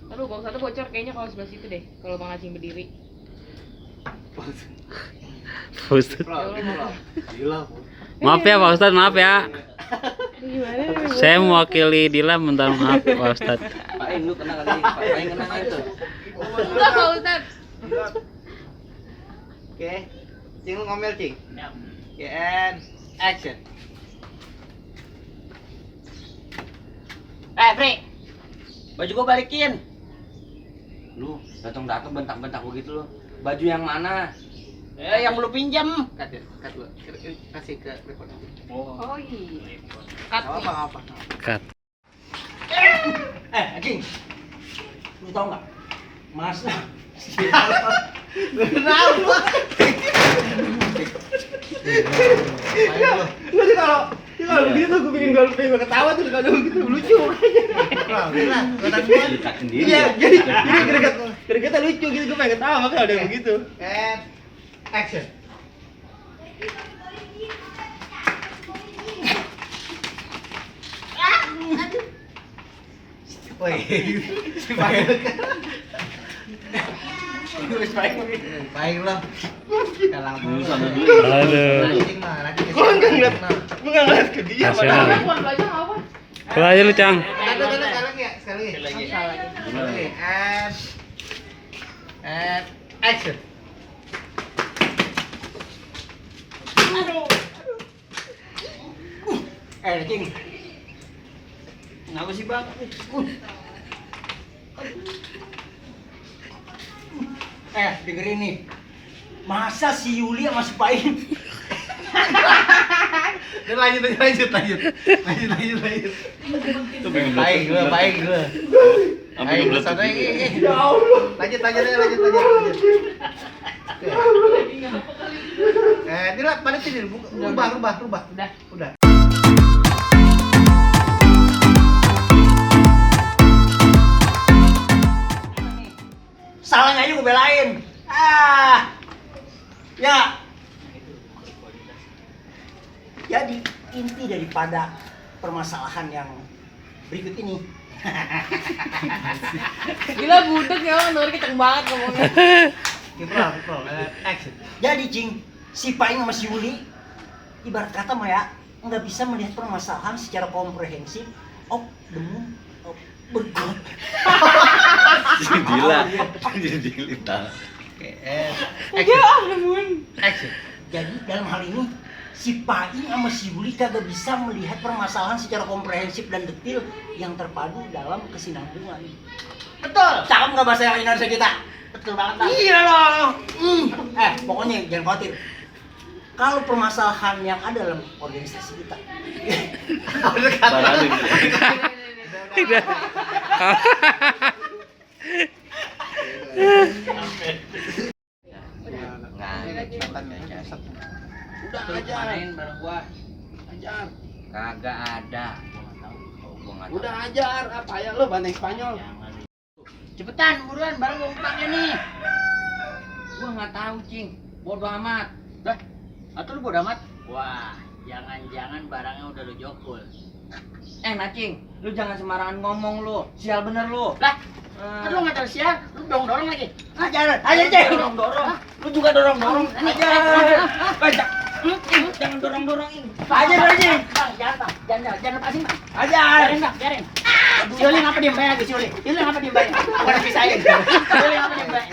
Aduh, Bang Ustadz bocor kayaknya kalau sebelah situ deh. Kalau Bang Acing berdiri. Pak Ustadz. Gila. Maaf ya Pak Ustadz, maaf ya. Gimana nih? Saya mewakili Dila minta maaf Pak Ustadz. Pak In, lu kena kali. Pak In kena itu. Enggak, Pak Ustadz. Oke. Cing lu ngomel, Cing. Oke, and action. Fri, baju gua balikin. Lu datang-datang bentak-bentak begitu lu. Baju yang mana? Yang lu pinjam. Cut dulu. Kasih ke record. Oh iya. Cut nih. Apa? Cut. Anjing. Lu tau nggak? Masa Kenapa? Lu sih kalau begitu gue bikin gue ketawa tuh kalau begitu lucu aja. Wah, benar. Kata gue dekat sendiri. iya, jadi gregetnya lucu gitu gue pengen ketawa makanya ada yang begitu. And action. Woi, si Baik. Baik lah. Kalah dulu sama dulu. Aduh. Gue enggak ngeliat ke dia. Kasihan. Bukan belajar apa? Coba aja lu, Cang. Sekali lagi. And action. anjing. Kenapa sih, Bang? Dengerin nih. Masa si Yuli sama si Pain? Dan lanjut. Baik gue. Baik gue santai. Ya Allah. Lanjut. Dila balik sini, rubah. Udah. Salahnya aja gue belain. Ya. Jadi inti daripada permasalahan yang berikut ini. Gila budek ya, Nur kenceng banget ngomongnya. Kiprol. Action. Jadi Cing, si Paing sama si Yuli ibarat kata mah ya nggak bisa melihat permasalahan secara komprehensif. Bergot. Jadi lita. Oke, action. Jadi dalam hal ini si Paing sama si Yuli kagak bisa melihat permasalahan secara komprehensif dan detail yang terpadu dalam kesinambungan. Betul. Cakep nggak bahasa yang Indonesia kita? Betul banget. Iya loh. Pokoknya jangan khawatir. Kalau permasalahan yang ada dalam organisasi kita, Tidak. udah ajar. Main bareng gua. Ajar. Kagak ada. Udah ajar, apa ya lu bandeng Spanyol? Cepetan, buruan bareng gua utangnya nih. Gua nggak tahu, Cing. Bodo amat. Dah. Atau lu bodo amat? Wah, jangan-jangan barangnya udah lu jokul. Nacing, lu jangan sembarangan ngomong lu. Sial bener lu. Lah, kan lu nggak tahu sial, lu dorong lagi. Ajar, Cing. Dorong. Lu juga dorong. Ajar. Jangan dorong-dorongin. Ajar, Cing. Bang, jangan lepasin, Bang. Ajar. Biarin. Si Uli ngapa diem lagi, si Uli? Ngapa diem lagi? Aku udah pisahin. Si Uli ngapa diem lagi?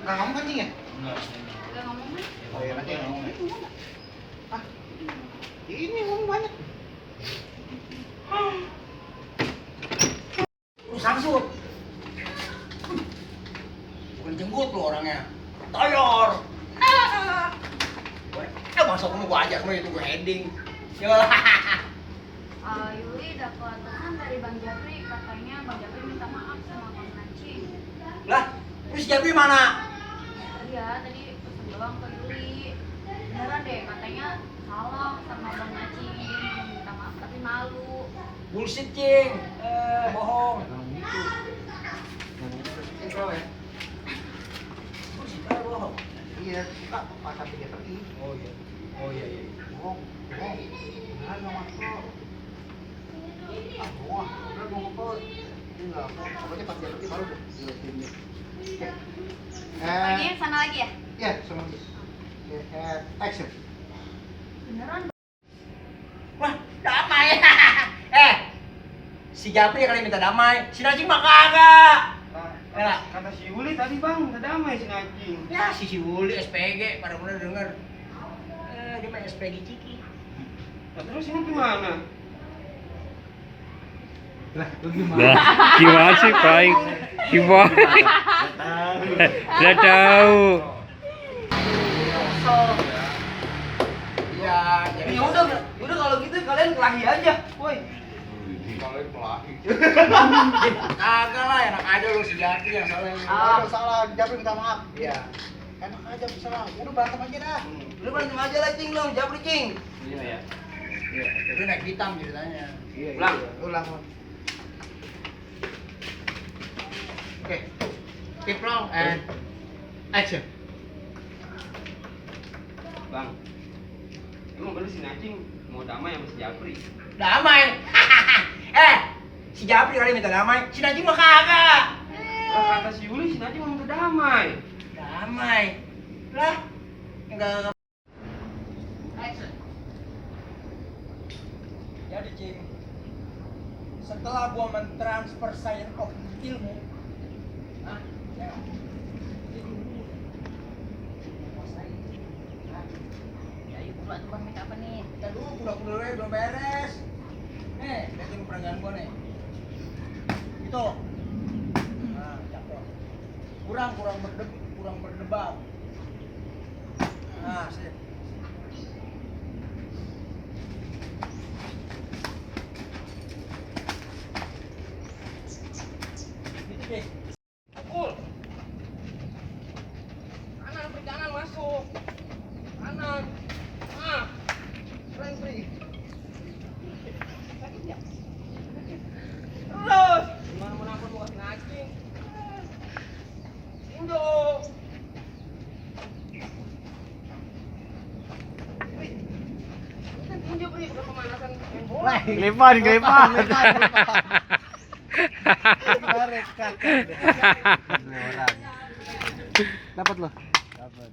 Nggak ngomong kan Cing ya? Enggak ngomong. Oh iya, nanti ngomong. Ini ngomong banyak. Lu sangsut. Bukan jenggot lu orangnya. Toyor. Masa gua ajar lu itu gua heading. Yuli dapat pesan dari Bang Jafri, katanya Bang Jafri minta maaf sama Bang Nacing. Lah, terus Jafri mana? Iya, tadi pesan doang ke Yuli. Beneran deh, katanya salah sama Bang Nacing, minta maaf tapi malu. Bullshit, Cing. Bohong. Bullshit, bohong. Iya, kita pas sampai dia pergi. Oh iya. Bohong. Nah, nggak masuk. Udah mau ngepot. Enggak, pokoknya pas dia pergi baru tuh. Oke. Lagi sana lagi ya? Ya, sama dia. Action. Beneran? Wah, damai. Si Japri kali minta damai, si Najing mah kagak. Kata si Uli tadi bang, udah damai si Najing. Ya si Uli SPG, pada bener denger. Dia main SPG Ciki. Nah, terus ini gimana? Lah, lu Gimana sih, Pak? Gimana? Udah tahu. Iya, jadi Ya udah kalau gitu kalian kelahi aja, woi. Kalian kelahi. kagak lah, enak aja lu si Japri yang salah. Ah, salah, Japri minta maaf. Iya. Enak aja salah. Udah berantem aja dah. Lu berantem aja lah Cing lo, Japri Cing. Iya ya. Itu naik hitam ceritanya. Ulang. Ulang. Oke. Keep long and action. Bang. Emang bener si Najing mau damai sama si Japri? Damai. Si Japri kali minta damai, si Najing mah kagak. Lah kata si Uli si Najing mau minta damai. Damai. Lah. Enggak. Action. Jadi Cing, setelah gua mentransfer science of ilmu, ya. Ya, yuk Bang minta apa nih? Kita dulu kuda-kuda belum beres. Nih, liatin perangan gua nih. Itu. Nah, cakep. Kurang berdebat. Nah, sip. Gitu deh. Pukul. Kanan, Pri, kanan masuk. Kanan. Ah. Keren, Pri. Sakit ya? Terus. Gimana mau nampar buat ngacing? Indo. Pri. Ini kan tinju, Pri, bukan pemanasan main bola. Gelepan. Dapat loh. Dapat.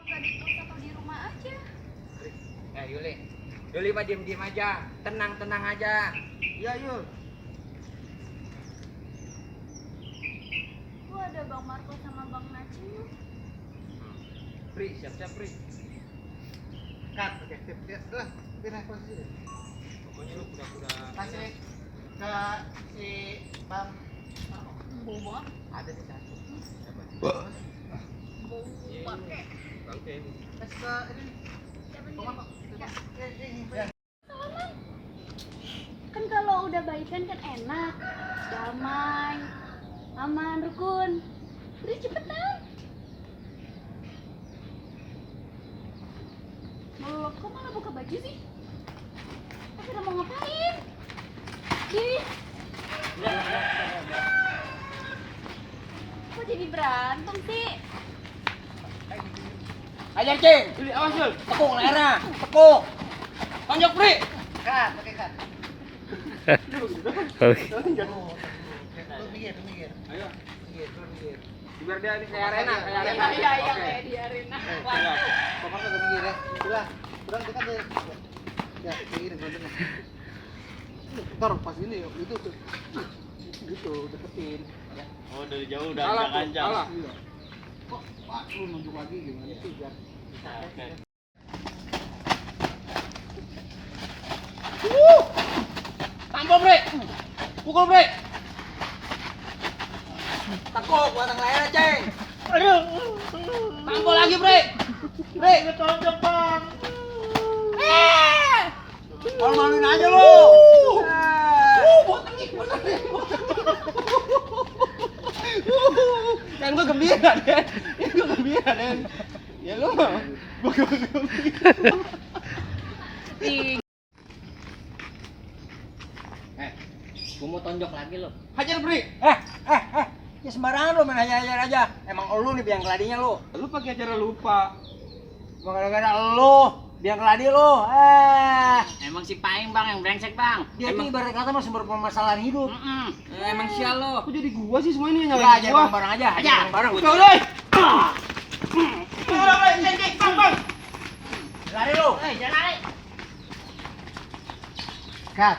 Nggak di kos atau di rumah aja? Yuli mah diem aja, tenang aja. Iya, Yul. Gua ada Bang Marco sama Bang Najing. Pri, siap Pri. Cut. Oke, sip. Ya, udah. Pindah posisi. Pokoknya lu pura-pura. Kasih ke si Bang. Bau banget. Ada di satu. Bau banget. Oke. Kasih ke ini. Siapa nih? Ya. Salaman. Kan kalau udah baikan kan enak, damai, aman, rukun. Udah cepetan. Melolot kok malah buka baju sih? Tapi udah mau ngapain? Ih. Kok jadi berantem sih? Ajar Cing. Yuli, awas, Yul. Tekuk lehernya. Tekuk. Tonjok Pri. Cut, oke, cut. Oke. Jangan. Lu minggir. Ayo. Minggir. Biar dia ini kayak arena, kayak arena. Iya, Oke. kayak di arena. Pokoknya ke minggir ya. Udah. Kurang dekat deh. Ya, minggir tengah. Ntar pas ini itu tuh. Gitu, deketin. Ya. Oh, dari jauh udah Salah tuh, salah. Iya. Kok Pak lu nunjuk lagi gimana sih biar Tampol Pri. Pukul Pri. Tekuk batang lehernya Cing. aduh. Tampol lagi Pri. Pri. Tonjok, Bang. Malu-maluin aja lu. Kan gua gembira, Den. Gua gembira, Den. Ya lu mah. Gua gembira. Gua mau tonjok lagi lo. Hajar Bri. Ya sembarangan lo main hajar aja. Emang lu nih biang keladinya lo. Lu pakai acara lupa. Cuma gara-gara lo biang keladi lo. Emang si Paing bang yang brengsek bang. Dia tuh ibarat kata mah sumber permasalahan hidup. Emang sial lo. Kok jadi gua sih semua ini yang Udah nyalain aja gua? bareng aja. Hajar bareng. Udah, udah. Bang. Lari lo. Jangan lari. Cut.